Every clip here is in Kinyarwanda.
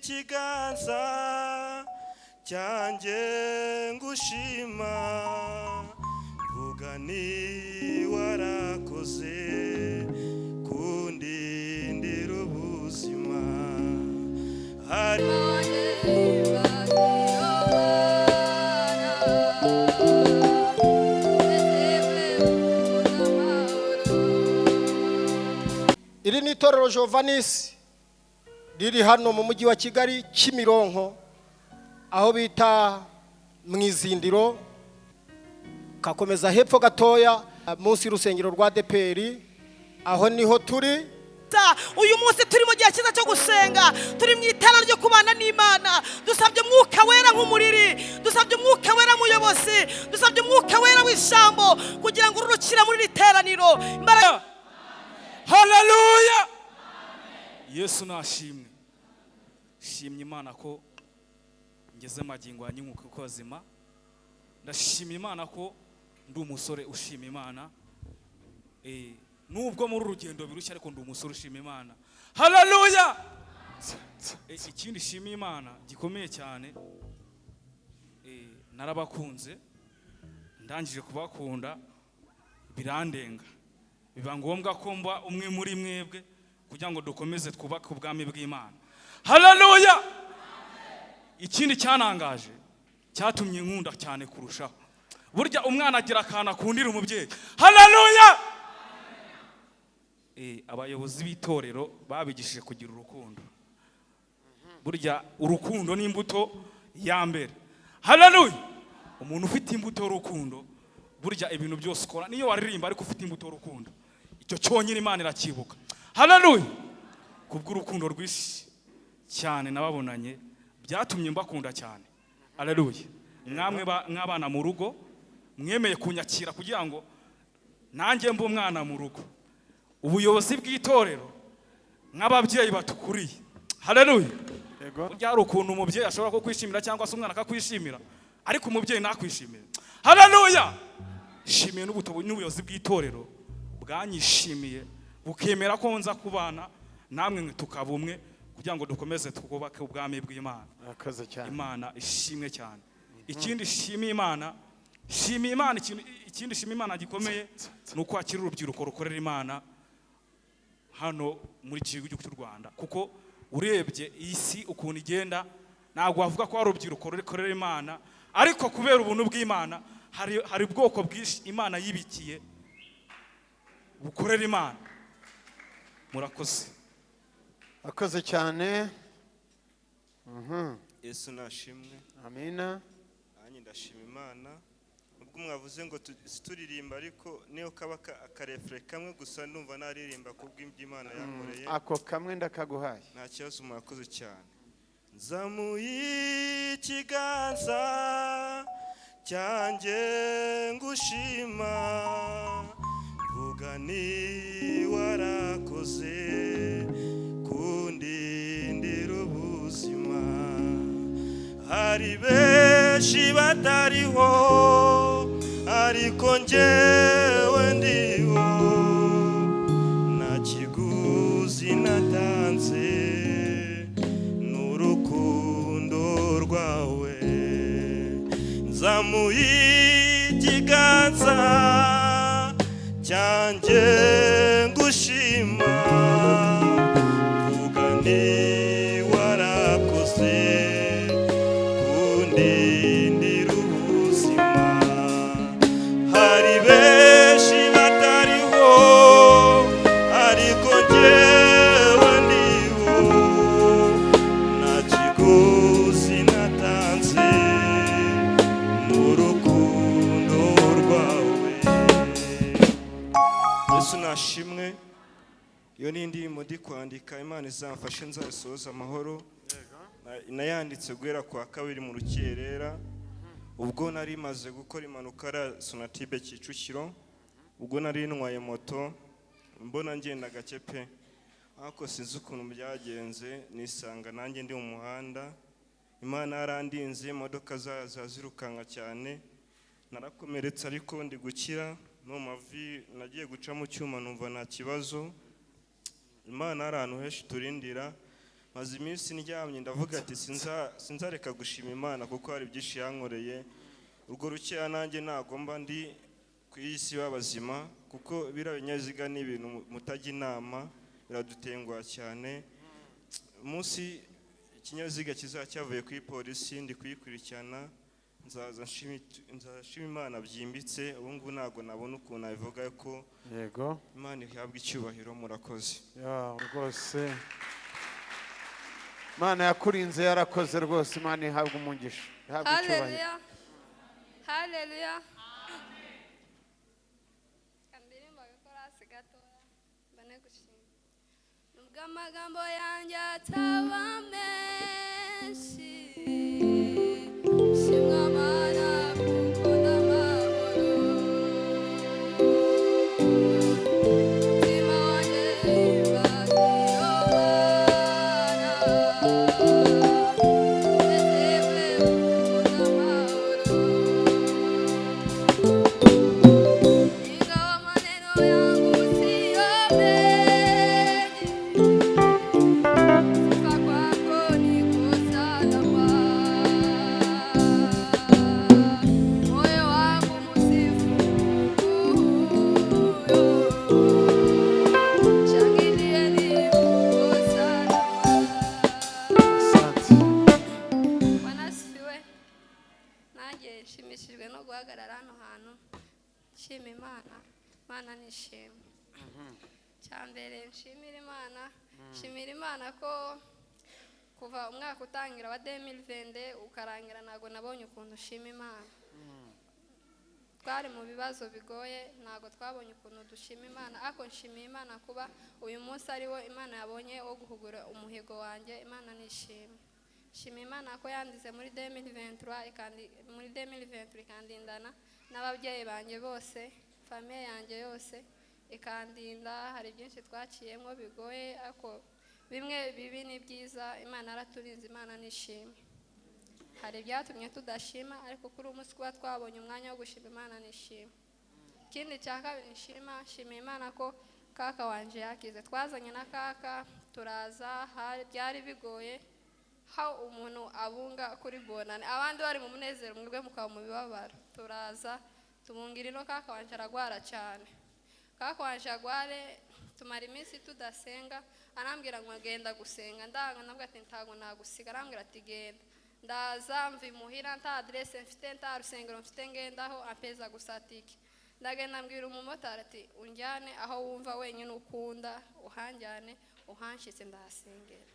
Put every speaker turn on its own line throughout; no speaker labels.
Ikiganza cyanjye ngushima, vuga ni warakoze kundindira ubuzima hari.
Iri ni itorero Jovanisi riri hano mu mujyi wa Kigali, Kimironko, aho bita mu Izindiro, kakomeza hepfo gatoya munsi y'urusengero rwa ADEPR, aho niho turi.
Uyu munsi turi mu gihe cyiza cyo gusenga, turi mu itara ryo kubana n'Imana. Dusabye Umwuka Wera nk'umuriri, dusabye Umwuka Wera muyobozi, dusabye Umwuka Wera w'ijambo kugira ngo ururukire muri iri teraniro imbaraga.
Haleluya! Yesu nashimwe. Shimye Imana ko ngeze magingo ya nyunguka ko bazima. Ndashima Imana ko ndi umusore ushima Imana. Nubwo muri urugendo birushya, ariko ndi umusore ushima Imana. Haleluya! Ikindi shima Imana gikomeye cyane, narabakunze. Ndangije kubakunda birandenga, biba ngombwa ko mba umwe muri mwebwe kugira ngo dukomeze twubake ubwami bw'Imana. Haleluya! Ikindi cyanangaje, cyatumye nkunda cyane kurushaho, burya umwana agira akantu akundira umubyeyi. Haleluya! Abayobozi b'itorero babigishije kugira urukundo. Burya urukundo ni imbuto ya mbere. Haleluya! Umuntu ufite imbuto y'urukundo, burya ibintu byose ukora, niyo waririmba ariko ufite imbuto y'urukundo, icyo cyonyine Imana irakibuka. Haleluya! Kubw'urukundo rwinshi cyane nababonanye, byatumye mbakunda cyane. Haleluya! Mwamwe mw'abana mu rugo mwemeye kunyakira kugira ngo nanjye mbe umwana mu rugo. Ubuyobozi bw'itorero nk'ababyeyi batukuriye, haleluya! Burya hari ukuntu umubyeyi ashobora kukwishimira cyangwa se umwana akakwishimira, ariko umubyeyi ntakwishimire. Haleluya! Shimiye n'ubuyobozi bw'itorero bwanyishimiye, bukemera ko nza kubana namwe tukaba umwe kugira ngo dukomeze twubake ubwami bw'Imana.
Murakoze cyane.
Imana ishimwe cyane. Ikindi shima Imana, shima Imana, ikindi shima Imana gikomeye ni uko hakiri urubyiruko rukorera Imana hano muri iki gihugu cy'u Rwanda, kuko urebye iyi si ukuntu igenda, ntabwo wavuga ko hari urubyiruko rukorera Imana, ariko kubera ubuntu bw'Imana hari ubwoko bwinshi Imana yibikiye bukorera Imana. Murakoze.
Murakoze cyane.
Yesu nashimwe.
Amina.
Nanjye ndashima Imana ubwo mwavuze ngo turirimba, ariko niyo kaba akarefure kamwe gusa, ndumva naririmba kubw'iby'Imana yankoreye.
Ako kamwe ndakaguhaye.
Nta kibazo, murakoze cyane. Nzamuye ikiganza cyanjye ngushima, vuga ni warakoze kundindira ubuzima. Hari benshi batariho, ariko njyewe ndiho, nta kiguzi natanze n'urukundo rwawe. Nzamuye ikiganza cyanjye ngushima, vuga ni warakoze kundindira ubuzima. Hari benshi batariho, ariko njyewe ndiho, nta kiguzi natanze n'urukundo rwawe. Yesu nashimwe. Iyo ni indirimbo ndi kwandika, Imana izamfashe nzasohoza amahoro. Nayanditse guhera kwa kabiri mu rukerera, ubwo nari maze gukora impanuka ya Sonatube Kicukiro, ubwo nari ntwaye moto mbona ngenda gake pe, ariko sinzi ukuntu byagenze nisanga nanjye ndi mu muhanda. Imana yarandinze, imodoka zaza zirukanka cyane, narakomeretse ariko ndi gukira no mu mavi, nagiye guca mu cyuma numva nta kibazo. Imana hari ahantu henshi turindira. Maze iminsi ndyamye, ndavuga ati sinzareka gushima Imana kuko hari byinshi yankoreye. Urwo rukeya nanjye ntabwo mba ndi ku iyi si b'abazima, kuko biriya binyabiziga ni ibintu mutajya inama, biradutenguha cyane. Umunsi ikinyabiziga kizaba cyavuye kuri polisi, ndi kuyikurikirana, nzaza nzashima Imana byimbitse. Ubu ngubu ntabwo nabona ukuntu nabivuga ko Imana ihabwa icyubahiro. Murakoze.
Ya, rwose Imana yakurinze, yarakoze rwose. Imana ihabwa umugisha, ihabwa icyubahiro.
Haleluya. Haleluya. Kandirimba agakorasi gatoya mbone gushima. Nubwo amagambo yanjye ataba menshi, shimwa Mana kuko ndamahoro. Mutima wanjye himbaza iyo Mana, nezerwe kuko ndamahoro. Ingawa maneno yangu siyo mengi, sifa kwako niko salama. Moyo wangu msifu huyo, shangilieni mko salama.
Asante.
Bwana asifiwe. Nanjye nshimishijwe no guhagarara hano hantu nshima Imana. Imana nishimwe. Cya mbere nshimira Imana, nshimira Imana ko kuva umwaka utangira wa 2022 ukarangira, ntabwo nabonye ukuntu ushima Imana. Twari mu bibazo bigoye, ntabwo twabonye ukuntu dushima Imana, ariko nshimiye Imana kuba uyu munsi ari wo Imana yabonye wo guhugura umuhigo wanjye. Imana nishimwe. Nshimiye Imana ko yandize muri 2023, muri 2023 ikandindana n'ababyeyi banjye bose, famille yanjye yose ikandinda. Hari byinshi twaciyemo bigoye, ariko bimwe bibi ni byiza, Imana yaraturinze. Imana nishimwe. Hari ibyatumye tudashima, ariko kuri uyu munsi kuba twabonye umwanya wo gushima, Imana nishimwe. Ikindi cya kabiri nshima, nshimiye Imana ko kaka wanje yakize. Twazanye na kaka, turaza, byari bigoye aho umuntu abunga kuri bonane, abandi bari mu munezero, mwebwe mukaba mu bibabaro. Turaza tubungira ino, kaka wanje aragwara cyane. Kaka wanje agware, tumara iminsi tudasenga, arambwira ngo genda gusenga, ndanga, nabwo ati ntago nagusiga, arambwira ati genda. Ndaza mva imuhira nta aderese mfite, nta rusengero mfite ngendaho, ampeza gusa tike. Ndagenda mbwira umumotari ati unjyane aho wumva wenyine ukunda, uhanjyane, uhanshitse ndahasengera.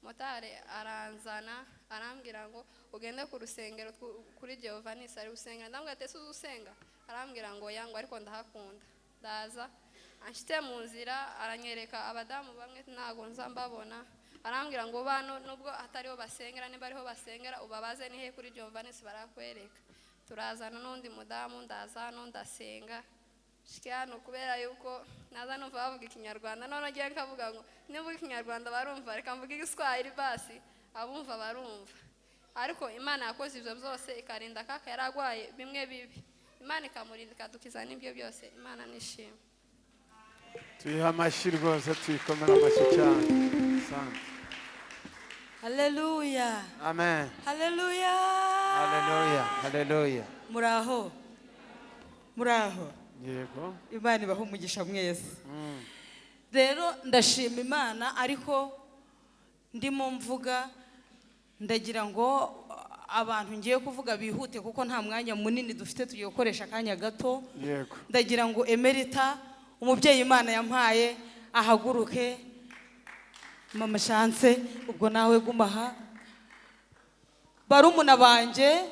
Motari aranzana, arambwira ngo ugende ku rusengero kuri Jehova Nisi ari gusenga. Ndambwira ati ese uzi usenga? Arambwira ngo yangwa, ariko ndahakunda. Ndaza anshite mu nzira, aranyereka abadamu bamwe ntago nza mbabona, arambwira ngo bano nubwo atariho basengera, niba ariho basengera ubabaze nihe kuri Jehova Nisi barakwereka. Turazana n'undi mudamu, ndaza hano ndasenga. Shike hano kubera yuko naza numva bavuga Ikinyarwanda, none ngiye nkavuga ngo nimvuga Ikinyarwanda barumva, reka mvuge Igiswahili basi abumva barumva. Ariko Imana yakoze ibyo byose, ikarinda kaka yaragwaye bimwe bibi, Imana ikamurinda, ikadukiza n'ibyo byose. Imana nishimwe.
Tuyihe amashyi rwose, tuyikomere amashyi cyane. Asante.
Haleluya.
Amen.
Haleluya.
Haleluya, haleluya.
Muraho, muraho?
Yego.
Imana ibahe umugisha mwese. Rero ndashima Imana, ariko ndimo mvuga ndagira ngo abantu ngiye kuvuga bihute, kuko nta mwanya munini dufite, tugiye gukoresha akanya gato. Ndagira ngo Emerita, umubyeyi Imana yampaye, ahaguruke. Mama Chance, ubwo nawe gumaha. Barumuna banjye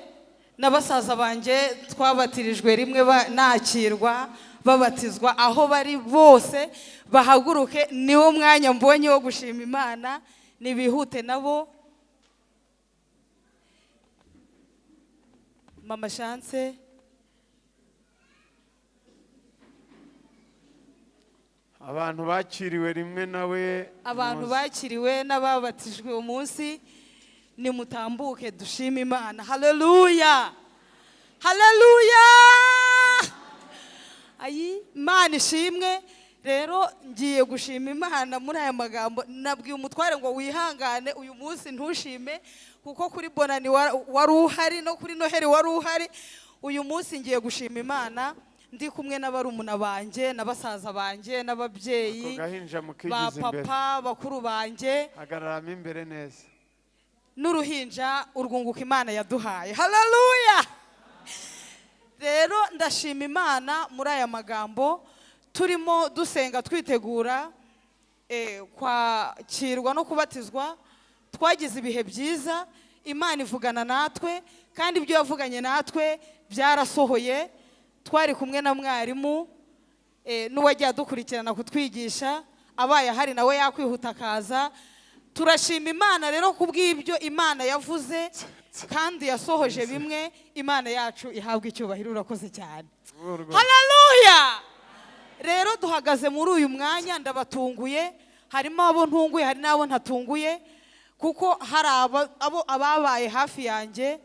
na basaza banjye twabatirijwe rimwe, nakirwa babatizwa, aho bari bose bahaguruke. Niwo mwanya mbonye wo gushima Imana, nibihute nabo. Mama Chance.
Abantu bakiriwe rimwe nawe.
Abantu bakiriwe n'ababatijwe uwo munsi, nimutambuke dushime Imana. Haleluya, haleluya! Ayi, Imana ishimwe. Rero ngiye gushima Imana muri aya magambo. Nabwiye umutware ngo wihangane uyu munsi ntushime, kuko kuri Bonani wari uhari, no kuri Noheli wari uhari. Uyu munsi ngiye gushima Imana ndi kumwe n'abarumuna banjye na basaza banjye n'ababyeyi
Ako gahinja
ba
mukigize imbere.
papa, bakuru banjye.
Hagararamo imbere neza.
N'uruhinja, urwunguko Imana yaduhaye. Haleluya! Rero ndashima Imana muri aya magambo. Turimo dusenga, twitegura kwakirwa no kubatizwa, twagize ibihe byiza. Imana ivugana natwe, kandi ibyo yavuganye natwe byarasohoye. Twari kumwe na mwarimu n'uwagiye adukurikirana kutwigisha. Abaye ahari nawe yakwihuta akaza. Turashima Imana rero ku bw'ibyo Imana yavuze kandi yasohoje bimwe. Imana yacu ihabwa icyubahiro. Urakoze cyane. Haleluya! Rero duhagaze muri uyu mwanya, ndabatunguye. Harimo abo ntunguye, hari n'abo ntatunguye, kuko hari abo ababaye hafi yanjye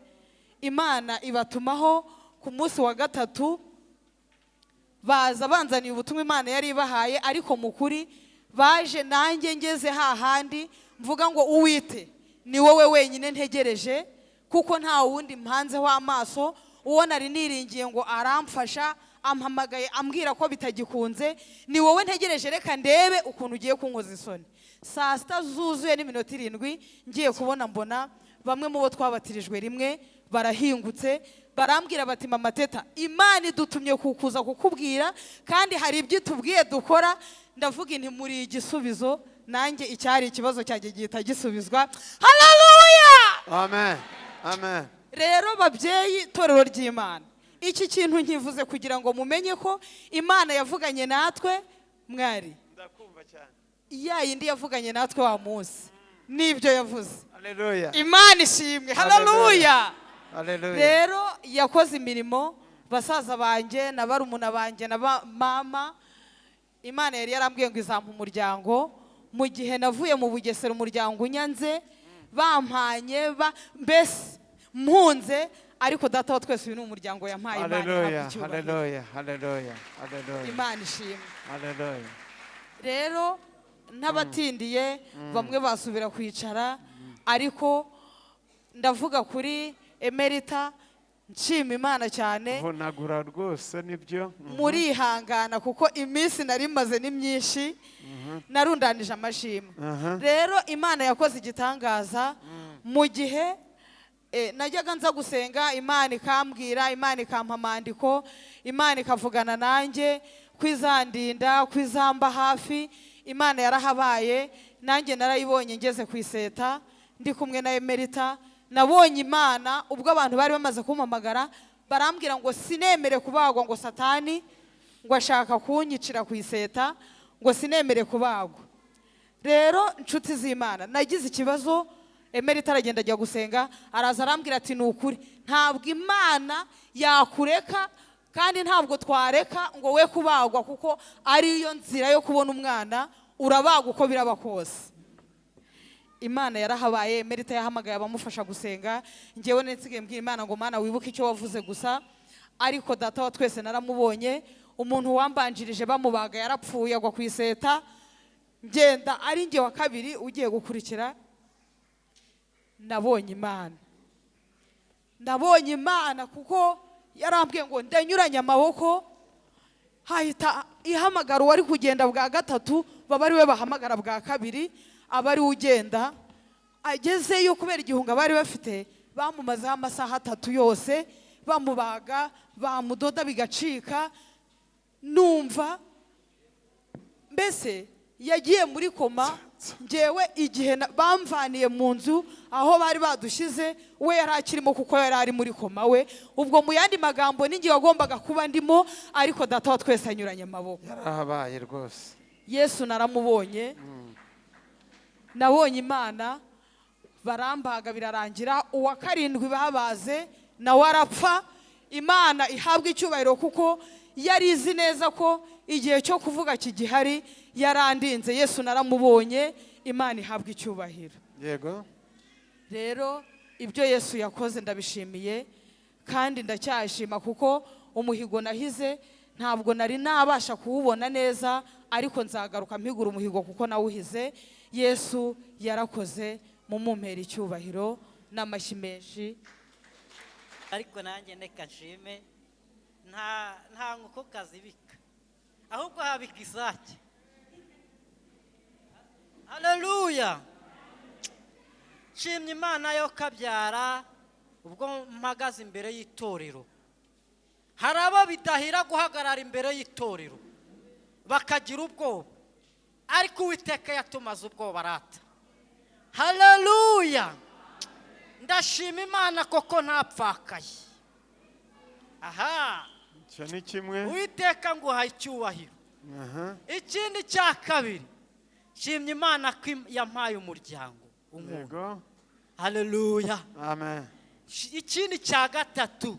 Imana ibatumaho ku munsi wa gatatu, baza banzaniye ubutumwa Imana yari ibahaye. Ariko mu kuri baje nanjye ngeze hahandi mvuga ngo: "Uwite, ni wowe wenyine ntegereje, kuko nta wundi mpanzeho amaso. Uwo nari niringiye ngo aramfasha ampamagaye ambwira ko bitagikunze. Ni wowe ntegereje, reka ndebe ukuntu ugiye kunkoza isoni." Saa 6 zuzuye n'iminota 7, ngiye kubona mbona bamwe mu bo twabatirijwe rimwe barahingutse, barambwira bati: "Mama Teta, Imana idutumye kukuza kukubwira, kandi hari ibyo itubwiye dukora." Ndavuga nti: "Muri igisubizo." Nanjye icyari ikibazo cyanjye gihita gisubizwa. Haleluya!
Amen, amen.
Rero babyeyi, itorero ry'Imana, iki kintu nkivuze kugira ngo mumenye ko Imana yavuganye natwe. Mwari
Ndakumva cyane.
ya yindi yavuganye natwe wa munsi n'ibyo yavuze.
Haleluya.
Imana ishimwe. Haleluya!
Haleluya.
Rero yakoze imirimo. Basaza banjye na barumuna banjye na mama, Imana yari yarambwiye ngo izampa umuryango. Mu gihe navuye mu Bugesera, umuryango unyanze, bampanye mbese mpunze, ariko Data wa twese, uyu ni umuryango yampaye. Imana ihabwe
Haleluya.
icyubahiro.
Haleluya, haleluya, haleluya.
Imana ishimwe.
Haleluya.
Rero n'abatindiye bamwe basubira kwicara, ariko ndavuga kuri Emerita, nshima Imana cyane.
Vunagura rwose, nibyo.
Murihangana kuko iminsi nari maze ni myinshi, narundanije amashimwe. Rero Imana yakoze igitangaza. Mu gihe najyaga nza gusenga, Imana ikambwira, Imana ikampa amandiko, Imana ikavugana nanjye ko izandinda, ko izamba hafi. Imana yarahabaye, nanjye narayibonye. Ngeze ku iseta ndi kumwe na Emerita, nabonye Imana. Ubwo abantu bari bamaze kumpamagara, barambwira ngo sinemere kubagwa, ngo Satani ngo ashaka kunyicira ku iseta, ngo sinemere kubagwa. Rero inshuti z'Imana, nagize ikibazo. Emerita aragenda ajya gusenga, araza arambwira ati: "Ni ukuri ntabwo Imana yakureka, kandi ntabwo twareka ngo we kubagwa, kuko ariyo nzira yo kubona umwana. Urabagwa uko biraba kose." Imana yarahabaye. Emerita yahamagaye abamufasha gusenga, ngewe nsigaye mbwira Imana ngo: "Mana, wibuke icyo wavuze gusa." Ariko Data wa twese naramubonye. Umuntu wambanjirije bamubaga yarapfuye, agwa ku iseta. Ngenda ari njye wa kabiri ugiye gukurikira. Nabonye Imana, nabonye Imana, kuko yarambwiye ngo ndanyuranye amaboko, hahita ihamagara uwari kugenda bwa gatatu, baba ari we bahamagara bwa kabiri, aba ari we ugenda. Agezeyo, kubera igihunga bari bafite, bamumazeho amasaha 3 yose bamubaga, bamudoda bigacika. Numva mbese yagiye muri koma. Ngewe igihe bamvaniye mu nzu aho bari badushyize, we yari akirimo, kuko yari ari muri koma we. Ubwo mu yandi magambo ninjye wagombaga kuba ndimo, ariko Data wa twese anyuranye amaboko.
Yarahabaye rwose.
Yesu naramubonye, nabonye Imana. Barambaga birarangira, uwa karindwi babaze nawe arapfa. Imana ihabwa icyubahiro, kuko yari izi neza ko igihe cyo kuvuga kigihari, yarandinze. Yesu naramubonye, Imana ihabwa icyubahiro. Rero ibyo Yesu yakoze ndabishimiye, kandi ndacyashima, kuko umuhigo nahize Ntabwo nari nabasha kuwubona neza, ariko nzagaruka mpigura umuhigo kuko nawuhize. Yesu yarakoze, mumumpera icyubahiro n'amashyi menshi.
Ariko nanjye ndeka nshime. Nta nkoko kazibika, ahubwo habika isake. Haleluya! Nshimye Imana yo kabyara. Ubwo mpagaze imbere y'itorero, hari abo bidahira guhagarara imbere y'itorero bakagira ubwoba, ariko Uwiteka yatumaze ubwoba arata. Haleluya! Ndashima Imana koko ntapfakaye aha.
Icyo ni kimwe.
Uwiteka, nguhaye icyubahiro. Ikindi cya kabiri, nshimye Imana ko yampaye umuryango unkunda. Haleluya!
Amen.
Ikindi cya gatatu,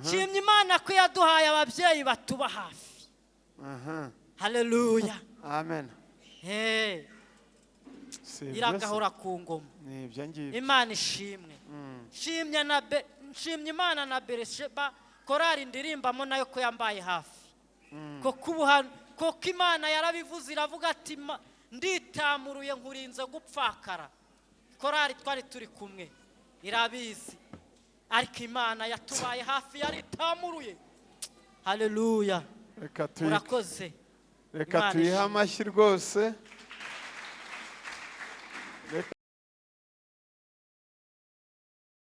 nshimye Imana ko yaduhaye ababyeyi batuba hafi. Haleluya!
Amen.
Hey,
Si ibyo se?
iragahora ku ngoma.
Ni ibyo ngibyo.
Imana ishimwe. Nshimye Imana na Beresheba, korari ndirimbamo nayo, ko yambaye hafi koko. Ubu koko Imana yarabivuze, iravuga ati: "Nditamuruye nkurinze gupfakara." Korari twari turi kumwe irabizi, ariko Imana yatubaye hafi, yaritamuruye. Haleluya!
Reka tuyi
Murakoze.
Reka
Imana
tuyihe
ishimwe.
amashyi rwose.